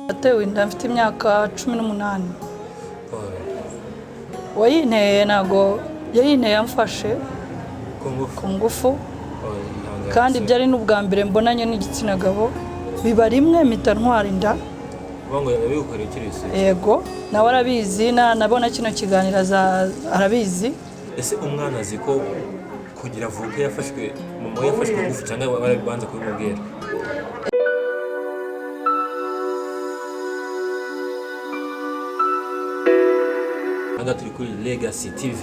Natewe inda mfite imyaka 18. Uwayinteye ntabwo yayinteye, amfashe ku ngufu. Ku ngufu. Oh, ihangane Kandi se. Byari n'ubwa mbere mbonanye n'igitsina gabo, biba rimwe mpita ntwara inda. Uvuga ngo yabigukoreye ukiri isugi? Yego, nawe arabizi, nabona kino kiganiro arabizi. Ese umwana azi ko kugira avuke yafashwe, mama we yafashwe ngufu, cyangwa barabanza kubimubwira? Aha turi kuri Legacy TV,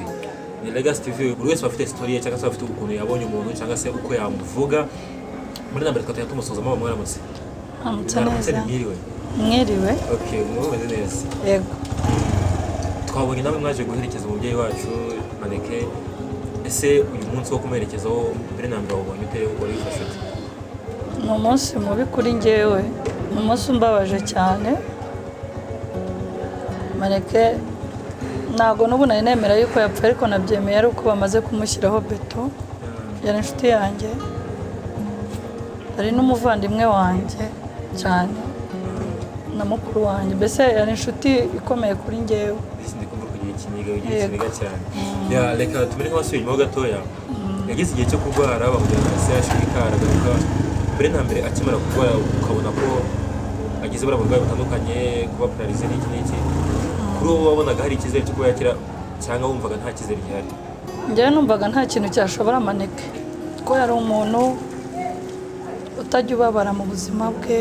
ni Legacy TV. Buri wese aba afite story ye, cyangwa se afite ukuntu yabonye umuntu, cyangwa se uko yamuvuga. Muri nambere twateye tumusoza. Mama, mwaramutse? Aramutse. Mwaramutse? Neza. Ni mwiriwe? Mwiriwe. Okay, mumeze neza? Yego. Twabonye nawe mwaje guherekeza umubyeyi wacu Maneke. Ese uyu munsi wo kumuherekezaho, mbere na mbere wabonye ute? Wari wifashe ute? Ni umunsi mubi kuri njyewe, ni umunsi umbabaje cyane. Maneke ntabwo n'ubu nari nemera yuko yapfuye, ariko nabyemeye ari uko bamaze kumushyiraho beto. Yari inshuti yanjye, yari n'umuvandimwe wanjye cyane na mukuru wanjye, mbese yari inshuti ikomeye kuri njyewe. Mbese ndi kumva kugira ikiniga, ugira Yego. ikiniga cyane. Ya, reka tumere nk'abasubiye inyuma ho gatoya. Yagize igihe cyo kurwara, bamujyana na CHUK, aragaruka. Mbere na mbere akimara kurwara, ukabona ko agize buriya burwayi butandukanye, kuba paralysé n'iki n'iki, kuri wowe wabonaga hari icyizere cyo kuba yakira, cyangwa wumvaga nta cyizere gihari? Njyewe numvaga nta kintu cyashobora Maneke, ko yari umuntu utajya ubabara mu buzima bwe,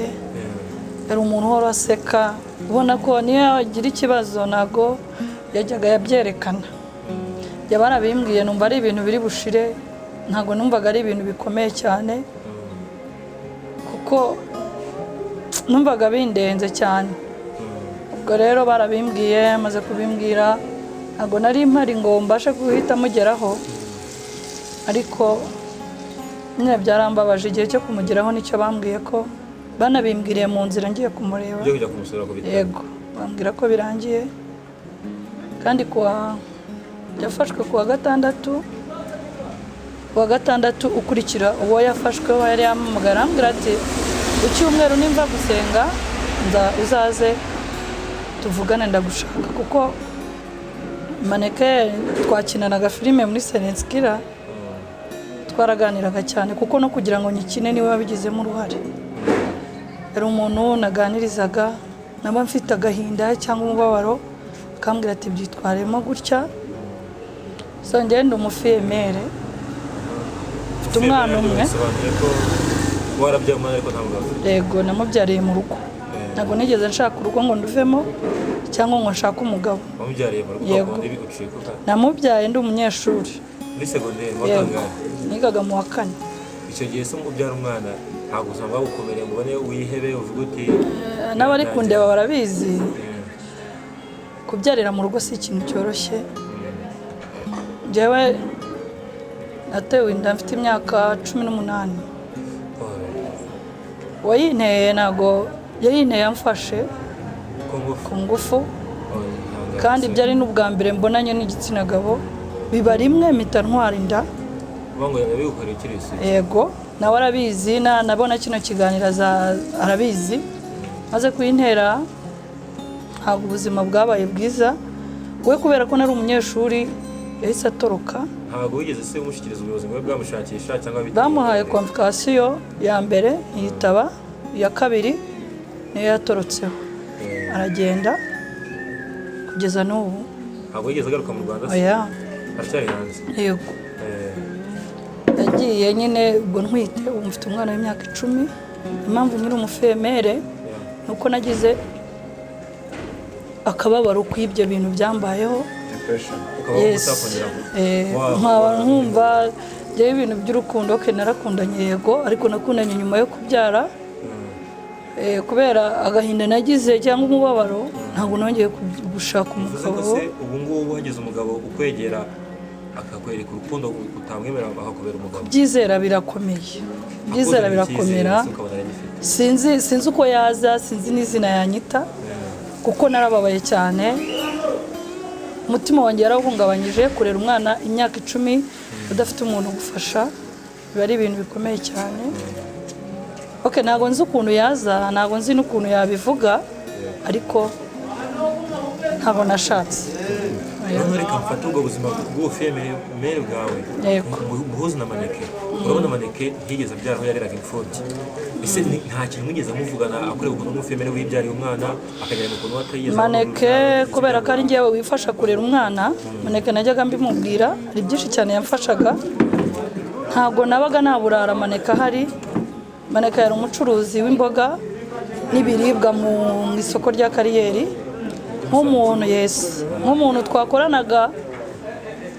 yari umuntu uhora aseka, ubona ko niyo yagira ikibazo ntabwo yajyaga yabyerekana. Yaba yarabimbwiye numva ari ibintu biri bushire, ntabwo numvaga ari ibintu bikomeye cyane, kuko numvaga bindenze cyane. Ubwo rero barabimbwiye, amaze kubimbwira ntabwo nari mpari ngo mbashe guhita mugeraho, ariko nyine byarambabaje. Igihe cyo kumugeraho nicyo bambwiye, ko banabimbwiriye mu nzira ngiye kumureba. Byo kujya kumusura ku bitaro? Yego, bambwira ko birangiye. Kandi kuwa yafashwe kuwa gatandatu, kuwa gatandatu ukurikira uwo yafashweho yari yampamagara, arambwira ati: "Ku cyumweru nimva gusenga nza uzaze tuvugane, ndagushaka." Kuko Maneke twakinanaga filime muri Serensikira, twaraganiraga cyane, kuko no kugira ngo nyikine niwe wabigizemo uruhare. Yari umuntu naganirizaga, naba mfite agahinda cyangwa umubabaro akambwira ati: "Byitwaremo gutya." So njyewe ndi umufille-mère, mfite umwana umwe. Bisobanuye ko warabyaye umwana ariko nta mugabo ufite? Yego, namubyariye mu rugo. Ntabwo nigeze nshaka urugo ngo nduvemo cyangwa ngo nshake umugabo. Wamubyariye mu rugo? Yego. Ukunda ibi ucika Namubyaye ndi umunyeshuri. Muri segonderi mu wa Yego. kangahe? Nigaga mu wa kane. Icyo gihe se ubyara umwana, ntabwo ubuzima bwagukomereye ngo ubone wihebe uvuge uti N'abari kundeba barabizi, kubyarira mu rugo si ikintu cyoroshye. Njyewe natewe inda mfite imyaka 18. Uwayinteye ntabwo yayinteye, amfashe Ku ngufu? Ku ngufu. Oh, ihangane Kandi se. byari n'ubwa mbere mbonanye n'igitsina gabo, biba rimwe mpita ntwara inda. Uvuga ngo yabigukoreye ukiri isugi? Yego, nawe arabizi, nabona kino kiganiro arabizi. Maze kuyintera ntabwo ubuzima bwabaye bwiza. We kubera ko nari umunyeshuri yahise atoroka. Ntabwo wigeze se umushyikiriza ubuyobozi ngo bube bwamushakisha cyangwa Bamuhaye convocation ya mbere ntiyitaba, iya kabiri niyo yatorotseho aragenda kugeza n'ubu. Ntabwo yigeze agaruka mu Rwanda se? Oya. Aracyari hanze? Yego. Yagiye nyine ubwo ntwite, ubu mfite umwana w'imyaka 10. Impamvu nyiri umufille-mère ni uko nagize akababaro k'ibyo bintu byambayeho. Depression. Ukaba Yes. utakongera Eh, nkaba nkumva njyewe ibintu by'urukundo, okay, narakundanye yego, ariko nakundanye nyuma yo kubyara. Kubera agahinda nagize cyangwa umubabaro, ntabwo nongeye gushaka Bivuze ko umugabo. se ubu ngubu hagize umugabo ukwegera akakwereka urukundo, utamwemera akakubera umugabo? Byizera birakomeye, byizera Akuzanira birakomera. icyizere, ukabona aragifite. Sinzi uko yaza, sinzi n'izina yanyita, kuko narababaye cyane. Umutima wanjye yarawuhungabanyije. Kurera umwana imyaka 10 udafite umuntu ugufasha biba ari ibintu bikomeye cyane. Okay, ntabwo nzi ukuntu yaza, ntabwo nzi n'ukuntu yabivuga. Ariko ntabwo nashatse. Noneho reka mfate ubwo buzima bw'ubufemere bwawe Yego. buhuze na Maneke. Urabona, Maneke ntiyigeze abyara aho yareraga imfubyi. Ese nta kintu mwigeze muvugana akorera ukuntu umufemere wibyariye umwana akagera mu kuntu atayigeze abona Maneke, urubyaro? kubera ko ari njyewe wifasha kurera umwana, Maneke najyaga mbimubwira, hari byinshi cyane yamfashaga. Ntabwo nabaga naburara Maneke ahari. Maneke yari umucuruzi w'imboga n'ibiribwa mu isoko rya Kariyeri. Nk'umuntu, yes, nk'umuntu twakoranaga,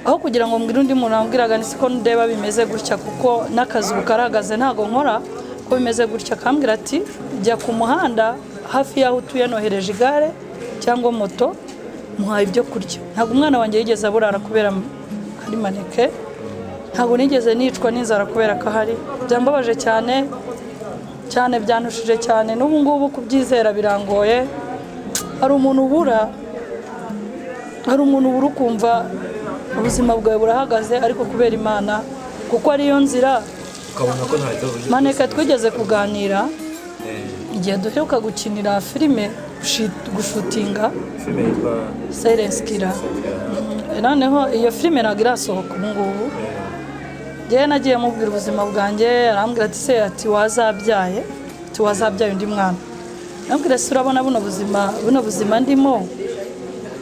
aho kugira ngo mbwire undi muntu, wambwiraga ni siko ndeba bimeze gutya, kuko n'akazi ubu karahagaze, ntabwo nkora, ko bimeze gutya, akambwira ati: "Jya ku muhanda hafi y'aho utuye, nohereje igare cyangwa moto, muhaye ibyo kurya." Ntabwo umwana wanjye yigeze aburara kubera hari Maneke. Ntabwo nigeze nicwa n'inzara kubera ko ahari. Byambabaje cyane cyane, byantushije cyane. N'ubu ngubu kubyizera birangoye. Hari umuntu ubura ukumva ubuzima bwawe burahagaze, ariko kubera Imana, kuko ariyo nzira. Ukabona ko nta kibazo. Maneke twigeze kuganira igihe duheruka gukinira filime, gushutinga. Filime yitwa? Silence Killer. Noneho iyo filime ntabwo irasohoka ubu ngubu. Njyewe nagiye mubwira ubuzima bwanjye, arambwira ati: "Se," ati, "wazabyaye," ati, "wazabyaye undi mwana." Arambwira: "Se urabona buno buzima ndimo,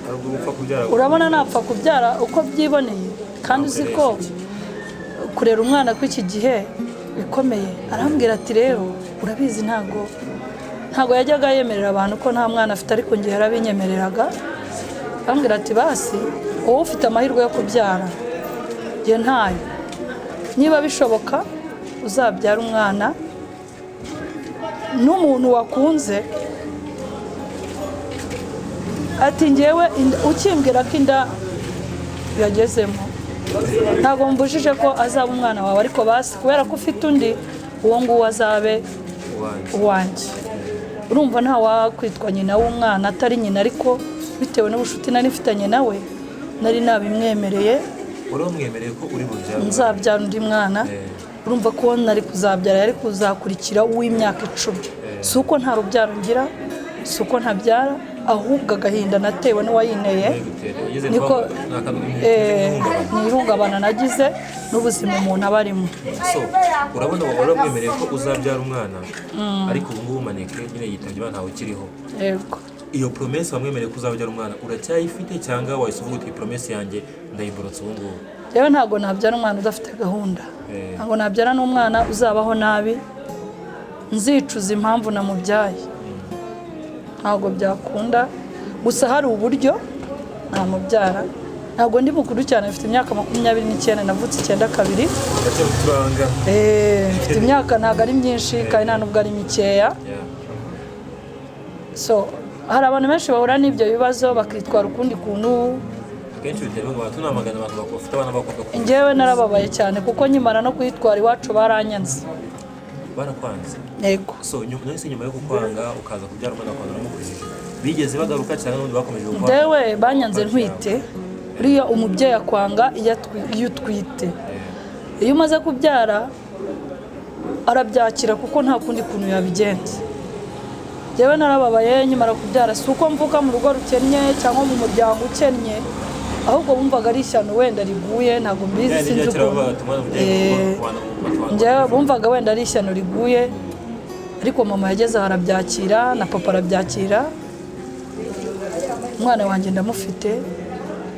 Hari ubwo upfa kubyara? urabona napfa kubyara uko byiboneye, kandi uzi ko kurera umwana kw'iki gihe bikomeye?" Arambwira ati: "Rero urabizi, ntago yajyaga yemerera abantu ko nta mwana afite, ariko njye yarabinyemereraga." Arambwira ati: "Basi wowe ufite amahirwe yo kubyara, njye ntayo. Niba bishoboka uzabyara umwana n'umuntu wakunze." Ati: "Ngewe ukimbwira ko inda yagezemo, ntabwo mbujije ko azaba umwana wawe, ariko basi kubera ko ufite undi, uwo nguwo azabe uwanjye." Uwanjye. Urumva nta wakwitwa nyina w'umwana atari nyina, ariko bitewe n'ubucuti nari mfitanye nawe, nari nabimwemereye. Wari wamwemereye ko uri bubyare? Nzabyara undi mwana. Urumva ko nari kuzabyara yari kuzakurikira uw'imyaka 10. Si uko nta rubyaro ngira, si uko ntabyara, ahubwo agahinda natewe n'uwayinteye. Ugeze Niko. ni akantu Ni ihungabana nagize n'ubuzima umuntu aba arimo. So urabona, wari wamwemereye ko uzabyara umwana, ariko ubu ngubu Maneke nyine yitabye Imana, ntawe ukiriho. Yego. Iyo promesse wamwemereye ko uzabyara umwana uracyayifite, cyangwa wahise uvuga uti: "Promesse yanjye ndayiborotse ubu ngubu"? Rero ntabwo nabyara umwana udafite gahunda. Ntabwo nabyara n'umwana uzabaho nabi, nzicuza impamvu namubyaye. Ntabwo byakunda. Gusa hari uburyo namubyara. Ntabwo ndi mukuru cyane, mfite imyaka 29, navutse 92. Uracyari uturanga. Mfite imyaka ntabwo ari myinshi kandi nta nubwo ari mikeya. So hari abantu benshi bahura n'ibyo bibazo bakitwara ukundi kuntu. Akenshi biterwa ngo tunamagana abantu bafite abana b'abakobwa ku Njyewe narababaye cyane, kuko nkimara no kuyitwara iwacu baranyanze. Barakwanze? Yego. So nyuma, nahise nyuma yo kukwanga ukaza kubyara umwana ukabona uramukujije, bigeze bagaruka cyangwa n'ubundi bakomeje kukwanga? Njyewe banyanze ntwite. Uriya umubyeyi akwanga iyo utwite. Iyo umaze kubyara arabyakira, kuko nta kundi kuntu yabigenza. Njyewe narababaye nkimara kubyara. Si uko mvuka mu rugo rukennye cyangwa mu muryango ukennye, ahubwo bumvaga ari ishyano wenda riguye, ntabwo mbizi, Yani sinzi ibya kera ukuntu. bavuga bati umwana ugiye Njyewe bumvaga wenda ari ishyano riguye, ariko mama yageze aho arabyakira, na papa arabyakira. Umwana wanjye ndamufite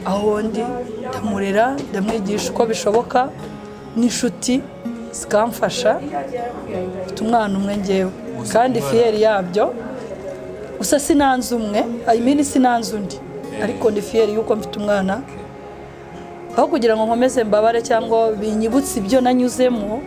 aho ndi, ndamurera, ndamwigisha uko bishoboka, n'inshuti zikamfasha. Mfite umwana umwe ngewe kandi fier yabyo. Gusa sinanze umwe, I mean sinanze undi, ariko ndi fier y'uko mfite umwana. Aho kugira ngo nkomeze mbabare cyangwa binyibutse ibyo nanyuzemo,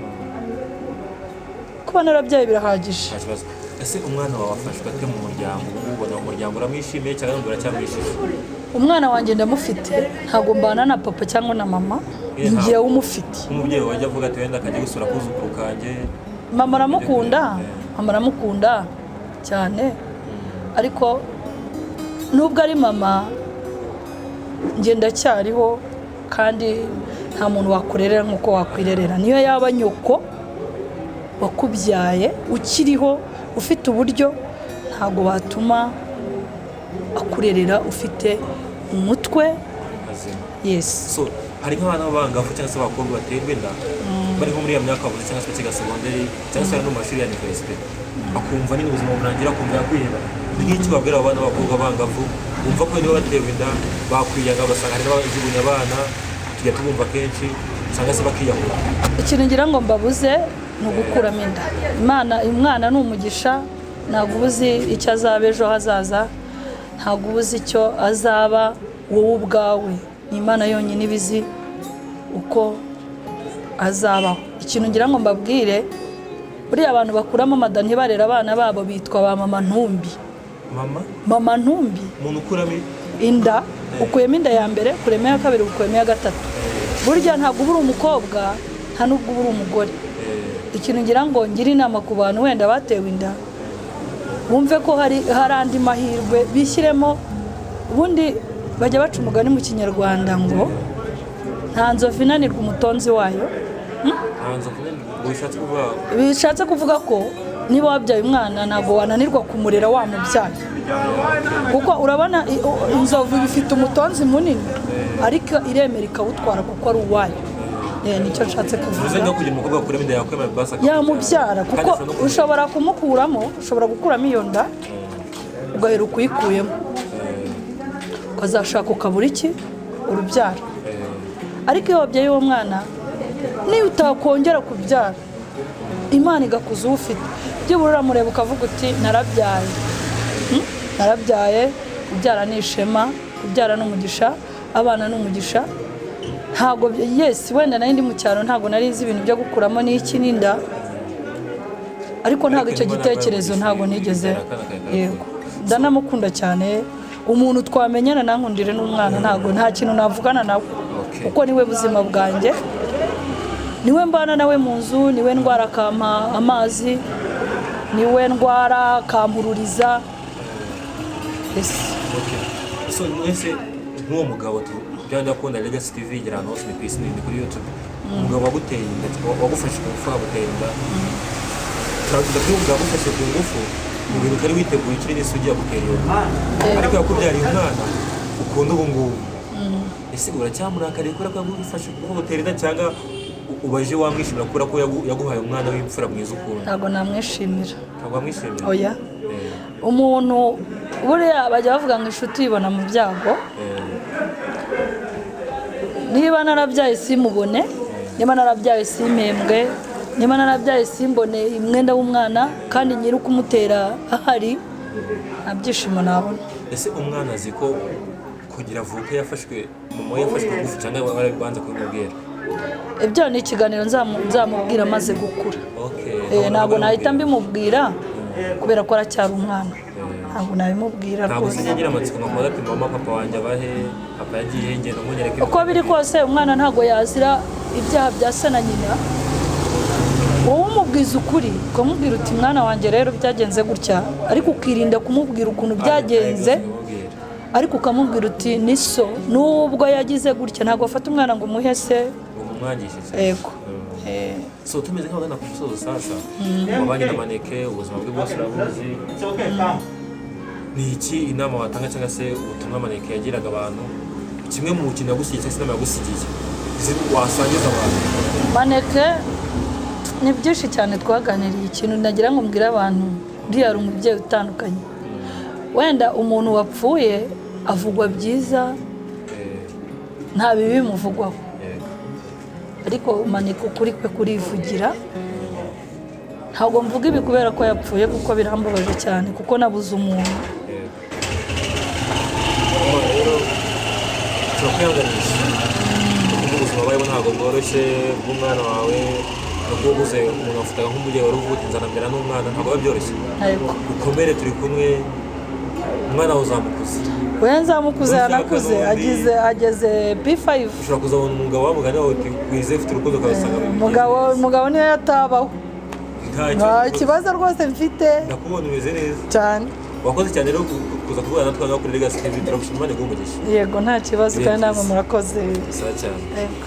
kuba narabyaye birahagije. Nta kibazo. Ese umwana wawe afashwe ate mu muryango? Ubu ubona umuryango uramwishimiye cyangwa n'ubu uracyamwishimiye? Umwana wanjye ndamufite. Ntabwo mbana na papa cyangwa na mama, ni njyewe umufite. Nk'umubyeyi wajya avuga ati: "Wenda akajya gusura akuzukuru kanjye." Mama aramukunda, mama aramukunda cyane, ariko nubwo ari mama, njye ndacyariho, kandi nta muntu wakurerera nk'uko wakwirerera. Niyo yaba nyoko wakubyaye ukiriho ufite uburyo, ntabwo watuma akurerera ufite umutwe. Mazima. Yes. So hari nk'abana b'abangavu cyangwa se abakobwa baterwa inda bari nko muri iyo myaka bavuze, cyangwa se bakiga segonderi, cyangwa se bari no mu mashuri ya université, akumva nyine ubuzima burangira, akumva yakwiheba. Ni nk'iki babwira abo bana b'abakobwa b'abangavu bumva ko niba batewe inda bakwiyanga, ugasanga hari n'abajugunya abana tujya tubumva kenshi, cyangwa se bakiyahura? Ikintu ngira ngo mbabuze ni ugukuramo inda. Imana, umwana ni umugisha. Ntabwo uba uzi icyo azaba ejo hazaza, ntabwo uba uzi icyo azaba wowe ubwawe. Ni Imana yonyine iba izi uko azabaho. Ikintu ngira ngo mbabwire, buriya abantu bakuramo amada ntibarere abana babo bitwa ba mama ntumbi. Mama? Mama ntumbi. Umuntu ukuramo Inda, ukuyemo inda ya mbere, ukuremo iya kabiri, ukuyemo iya gatatu, burya ntabwo uba uri umukobwa, nta n'ubwo uba uri umugore. Ikintu ngira ngo ngire inama ku bantu wenda batewe inda, bumve ko hari andi mahirwe, bishyiremo. Ubundi bajya baca umugani mu Kinyarwanda ngo nta nzovu inanirwa umutonzi wayo. Nta nzovu ngo bishatse kuvuga? Bishatse kuvuga ko niba wabyaye umwana, ntabwo wananirwa kumurera wamubyaye, kuko urabona inzovu iba ifite umutonzi munini, ariko iremera ikawutwara kuko ari uwayo. Nicyo nshatse Bivuze kuvuga. nko kugira umukobwa akuramo inda yakwemera basi akamubyara. Yamubyara. Kandi Kuko ashobora no kumurera. ushobora kumukuramo, ushobora gukuramo iyo nda ugahera ukuyikuyemo, ukazashaka ukabura iki urubyaro. Ariko iyo wabyaye uwo mwana, niyo utakongera kubyara, Imana igakuza uwo ufite, byibura uramureba ukavuga uti narabyaye. Narabyaye. Kubyara ni ishema, kubyara ni umugisha, abana ni umugisha. Ntabwo yes, wenda nari ndi mu cyaro, ntabwo nari nzi ibintu byo gukuramo n'iki n'inda, ariko ntabwo icyo Ariko gitekerezo Imana ntabwo nigeze. akana kawe karakura. Yego, ndanamukunda cyane. Umuntu twamenyana nankundire n'umwana, ntabwo nta kintu navugana nawe, kuko niwe buzima bwanjye, niwe mbana nawe mu nzu, niwe ndwara akampa amazi, niwe ndwara akampururiza. Yes. Okay. So mwese nk'uwo mugabo tu byanda akunda Legacy TV igera ahantu hose, ni ku isi, ni kuri YouTube. Umugabo waguteye inda, wagufashe ku ngufu, aguteye inda, ndabyumva, yagufashe ku ngufu mu bintu utari witeguye, ukiri n'isugi, yagutera iyo nda, ariko yakubyariye umwana ukunda ubu ngubu. Ese uracyamurakariye kubera ko yagufashe ku ngufu agutera inda, cyangwa ubaje wamwishimira kubera ko yaguhaye umwana w'imfura mwiza ukunda? Ntabwo namwishimira. Ntabwo wamwishimira? Oya. Umuntu buriya bajya bavuga ngo inshuti uyibona mu byago. Niba narabyaye simubone, niba narabyaye simpembwe, niba narabyaye simbone umwenda w'umwana, kandi nyiri kumutera ahari, nta byishimo nabona. Ese umwana azi ko kugira avuke yafashwe, mama we yafashwe ngufu, cyangwa warabanza kubimubwira? Ibyo ni ikiganiro nzamubwira amaze gukura. Ntabwo nahita mbimubwira kubera ko aracyari umwana, ntabwo nabimubwira Ntabwo rwose. Sinjya ngira amatsiko nkamubaza ati mama, papa wanjye abahe, papa yagiye he, ngenda munyereke? Uko biri kose umwana ntabwo yazira ibyaha bya se na nyina. Wowe umubwiza ukuri, ukamubwira uti mwana wanjye rero byagenze gutya, ariko ukirinda kumubwira ukuntu byagenze, ariko ukamubwira uti ni so nubwo yagize gutya. Ntabwo wafata umwana ngo umuhe se. Ngo mumwangishe cyane. Yego. So tumeze nk'abagana ku musozo sasa. Wabanye na Maneke ubuzima bwe bwose urabuzi. Ni iki inama watanga cyangwa se ubutumwa Maneke yagiraga abantu, kimwe mu kintu yagusigiye cyangwa se inama yagusigiye wasangiza abantu? Maneke ni byinshi cyane twaganiriye. Ikintu nagira ngo mbwire abantu, uriya ari umubyeyi utandukanye. Wenda umuntu wapfuye avugwa byiza, nta bibi bimuvugwaho, ariko Maneke ukuri kwe kurivugira. Ntabwo mvuga ibi kubera ko yapfuye, kuko birambabaje cyane, kuko nabuze umuntu. Yego. Urumva rero turakwihanganisha kuko ubuzima wabayemo ntabwo bworoshye bw'umwana wawe, no kuba ubuze umuntu wafataga nk'umubyeyi, wari uvuga uti nzanamera n'umwana, ntabwo biba byoroshye. Yego. Ukomere, turi kumwe, umwana wawe uzamukuze. We nzamukuze. Ushaka Yanakuze. n'undi. Ageze B5. Ushobora kuzabona umugabo wamugana wawe uti wize ufite urukundo, ukabasanga Umugabo niyo yatabaho, nta kibazo rwose mfite. Ndakubona umeze neza. Cyane. Wakoze cyane rero kuza kuvugana natwe hano kuri Legacy TV. Turagushima, Imana iguhe umugisha. Yego, nta kibazo, kandi namwe Byiza. murakoze. Sawa cyane. Yego.